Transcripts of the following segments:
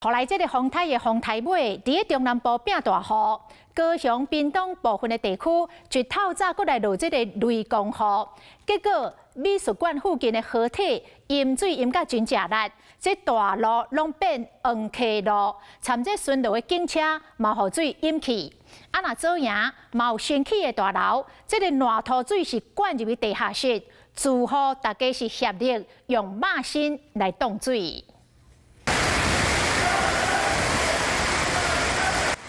予來這个風颱的風颱尾，佇咧中南部變大雨，高雄、屏東部分的地區一透早閣來落這个雷公雨，結果美術館附近的河堤淹水淹甲真正力，這大路攏變黃溪路，參這巡邏的警車嘛予水淹去。啊，若左營嘛有新起的大樓，這个爛塗水是灌入去地下室，住戶大家是協力用馬芯來擋水。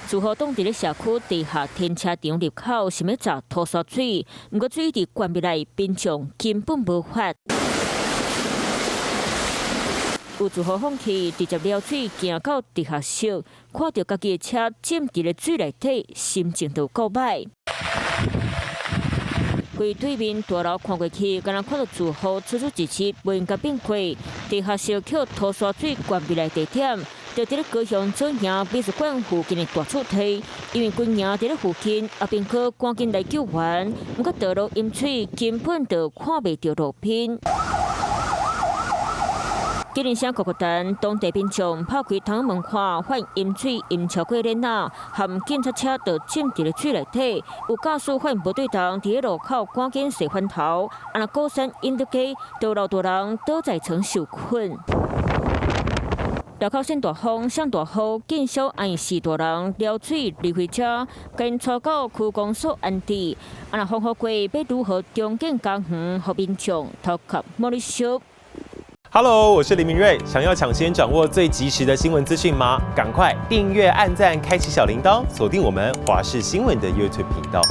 住戶擋佇咧社區地下停車場入口，想欲鑿塗沙水，毋過水一直灌入來，民眾根本無法。有住戶放棄，直接撩水行到地下室，看著家己的車浸佇咧水內底，心情就夠歹。規對面大樓看過去，敢若看著住戶出出入入，袂用共變過。地下室予塗沙水灌入來地點，就佇咧高雄左營美術館附近的大厝堤，因為軍營佇咧附近，阿兵哥趕緊來救援，毋過道路淹水，根本就看袂著路邊。吉林省國丹當地民眾拍開窗門看，發現淹水淹超過鏈仔，含警察車都浸佇咧水內底。有駕駛發現無對動，佇咧路口趕緊踅翻頭。啊，若鼓山引德街，都老大人倒在床受困。路口先大風，上大雨，見小愛四大人撩水離開車，共𪜶帶到區公所安置。啊，若風雨過，欲如何重建家園，予民眾頭殼摸咧燒。 Hello，我是林明瑞。想要搶先掌握最及時的新聞資訊嗎？趕快訂閱、按讚、開啟小鈴鐺，鎖定我們華視新聞的 YouTube 頻道。